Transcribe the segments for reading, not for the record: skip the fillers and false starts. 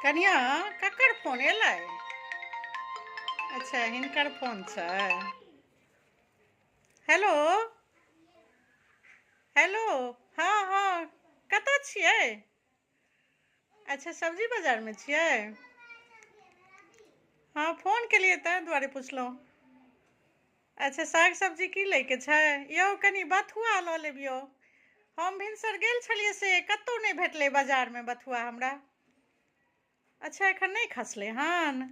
कनिया ककर फोन एलै? अच्छा हिनकर फोन छै। हेलो हेलो हँ हँ कतऽ छियै? अच्छा सब्जी बाजारमे छियै? हँ फोन केलियै ताहि दुआरे पुछलहुँ। अच्छा साग सब्जी की लैके छै? यौ कनि बथुआ लऽ लेब यौ। हम भिनसर गेल छलियै से कतहु नहि भेटलै बाजारमे बथुआ हमरा। अच्छा एखन नहि खसलै हन?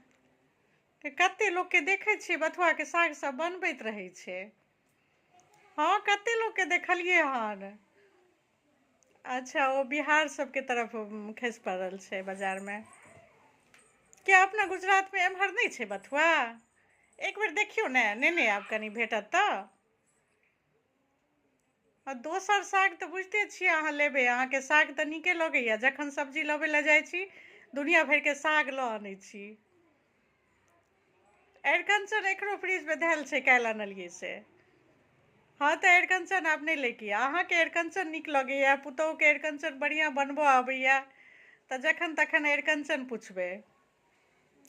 कते लोकके देखै छियै बथुआके साग सब बनबैत रहै छै। हँ कते लोकके देखलियै हन। अच्छा ओ बिहार सबके तरफ खसि पड़ल छै बाजारमे। किया अपना गुजरातमे एम्हर नहि छै बथुआ? एक बेर देखियौ ने नेने आयब कनि भेटत तऽ। आ दोसर साग तऽ बुझिते छियै अहाँ लेबै अहाँके साग तऽ नीके लगैया जखन सब्जी लबै लए जाइ छी दुनिया भरिके साग लऽ अनै छी। अरिकञ्चन एखनो फ्रिजमे धयल छै काल्हि अनलियै से। हँ तऽ अरिकञ्चन आब नहि लैके यऽ अहाँके अरिकञ्चन नीक लगैए पुतोहुके अरिकञ्चन बढ़िआँ बनबऽ अबैए तऽ जखन तखन अरिकञ्चन पुछबै।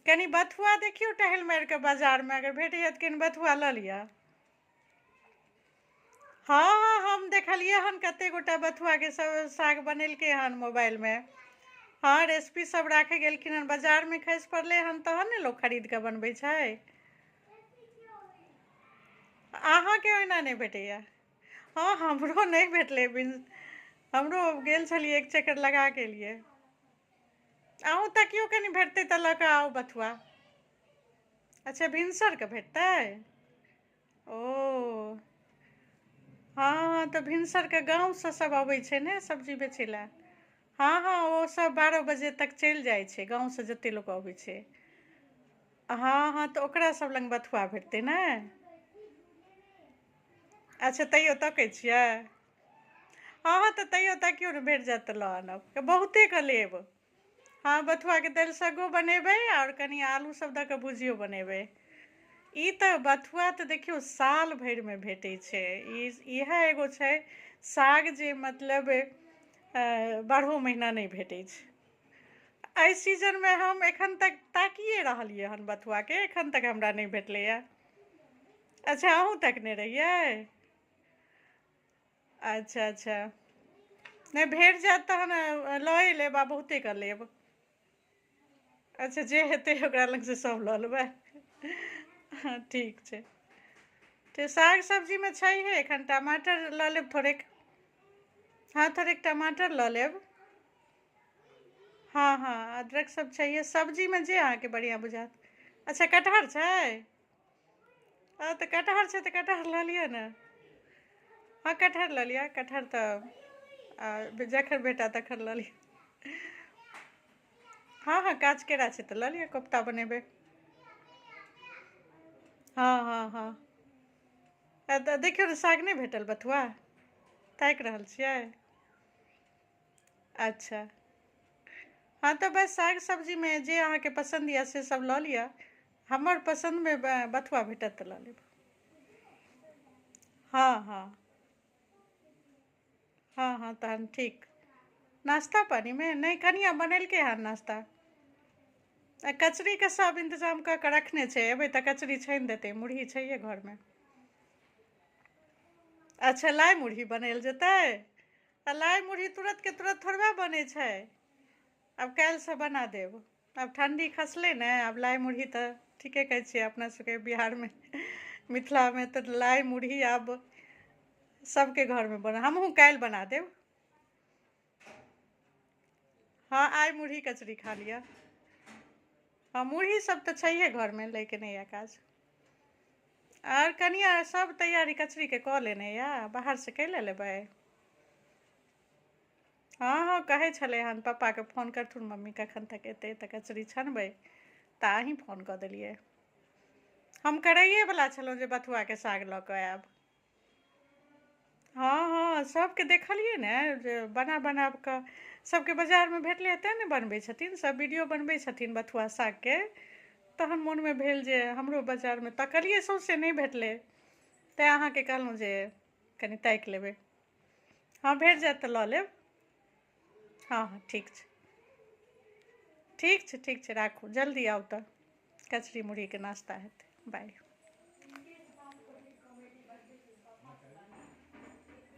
कनि बथुआ देखियौ टहलि मारि कऽ बाजारमे अगर भेटैए तऽ कनि बथुआ लऽ लिअ। हँ हँ हम देखलियै हन कते गोटा बथुआके सब साग बनेलकै हन मोबाइलमे। हँ रेसिपी सब राखै गेलखिन हन बाजारमे खसि पड़लै हन तहन ने लोक खरीद कऽ बनबै छै। अहाँके ओहिना नहि भेटैए? हँ हमरो नहि भेटलै बिन हमरो गेल छलियै एक चक्कर लगा कऽ एलियै। अहूँ तकियौ कनि भेटतै तऽ लऽ कऽ आउ बथुआ। अच्छा भिनसरके भेटतै? ओ हँ हँ तऽ भिनसरके गाँवसँ सब अबै छै ने सब्जी बेचै लए। हँ हँ ओ सब 12 बजे तक चलि जाइ छै गाँवसँ जते लोक अबै छै। हँ हँ तऽ ओकरा सब लग बथुआ भेटतै ने? अच्छा तैयो तकै छियै? हँ हँ तऽ तैयो तकियौ ने भेट जायत तऽ लऽ आनब बहुतेके लेब। हँ बथुआके दालि सग्गो बनेबै आओर कनि आलू सब दऽ कऽ भुजियो बनेबै। ई तऽ बथुआ तऽ देखियौ साल भरिमे भेटै छै। ई इएह एगो छै साग जे मतलब बारहो महीना नहि भेटै छै। एहि सीजनमे हम एखन तक ताकिए रहलियै हन बथुआके एखन तक हमरा नहि भेटलैए। अच्छा अहूँ तकने रहियै? अच्छा अच्छा नहि भेट जायत तहन लए लेब आ बहुतेके लेब। अच्छा जे हेतै ओकरा लगसँ सभ लऽ लेबै। हँ ठीक छै। तऽ साग सब्जीमे छैहे एखन टमाटर लऽ लेब थोड़ेक। हँ थोड़ेक टमाटर लऽ लेब। हँ हँ अदरक सब छैहे सब्जीमे जे अहाँके बढ़िआँ बुझायत। अच्छा कटहर छै? हँ तऽ कटहर छै तऽ कटहर लऽ लिअ ने। हँ कटहर लऽ लिअ कटहर तऽ जखन भेटय तखन लऽ लिअ। हँ हँ काँच केरा छै तऽ लऽ लिअ कोफ्ता बनेबै। हँ हँ हँ तऽ देखियौ ने साग नहि भेटल बथुआ? ताकि रहल छियै? अच्छा हँ तऽ बस साग सब्जीमे जे अहाँके पसन्द यऽ से सब लऽ लिअ। हमर पसन्दमे बथुआ भेटत तऽ लऽ लेब। हँ हँ हँ हँ तहन ठीक। नाश्ता पानिमे नहि कनियाँ बनेलकै हन नाश्ता। आ कचरीके सब इन्तजाम कऽ कऽ रखने छै एबै तऽ कचरी छानि देतै मुरही छैहे घरमे। अच्छा लाइ मुरही बनायल जेतै? तऽ लाइ मुरही तुरन्तके तुरन्त थोड़बे बनै छै। आब काल्हिसँ बना देब। आब ठण्डी खसलै ने आब लाइ मुरही तऽ ठीके कहै छियै अपना सबके बिहारमे मिथिलामे तऽ लाइ मुरही आब सबके घरमे बन हमहूँ काल्हि बना देब। हँ आइ मुरही कचरी खा लिअ। हँ मुरही सब तऽ छैहे घरमे लैके नहि यऽ काज। आर कनिया सब तैयारी कचरीके कऽ लेने यऽ बाहरसँ कै लए लेबै? हँ हँ कहै छलै हन पप्पाके फोन करथुन मम्मी कखन तक एतै तऽ कचरी छनबै तऽ अहीँ फोन कऽ देलियै। हम करैएवला छलहुँ जे बथुआके साग लऽ कऽ आयब। हँ हँ सभके देखलियै ने जे बना बना कऽ सभके बाजारमे भेटलै तेँ ने बनबै छथिन सभ वीडियो बनबै छथिन बथुआ सागके तहन मोनमे भेल जे हमरो बाजारमे तकलियै सौँसे नहि भेटलै तेँ अहाँके कहलहुँ जे कनि ताकि लेबै। हँ भेट जायत तऽ लऽ लेब। हँ हँ ठीक छै। ठीक छै, ठीक छै, राखू, जल्दी आउ तऽ कचरी मुरहीके नाश्ता हेतै। बाय।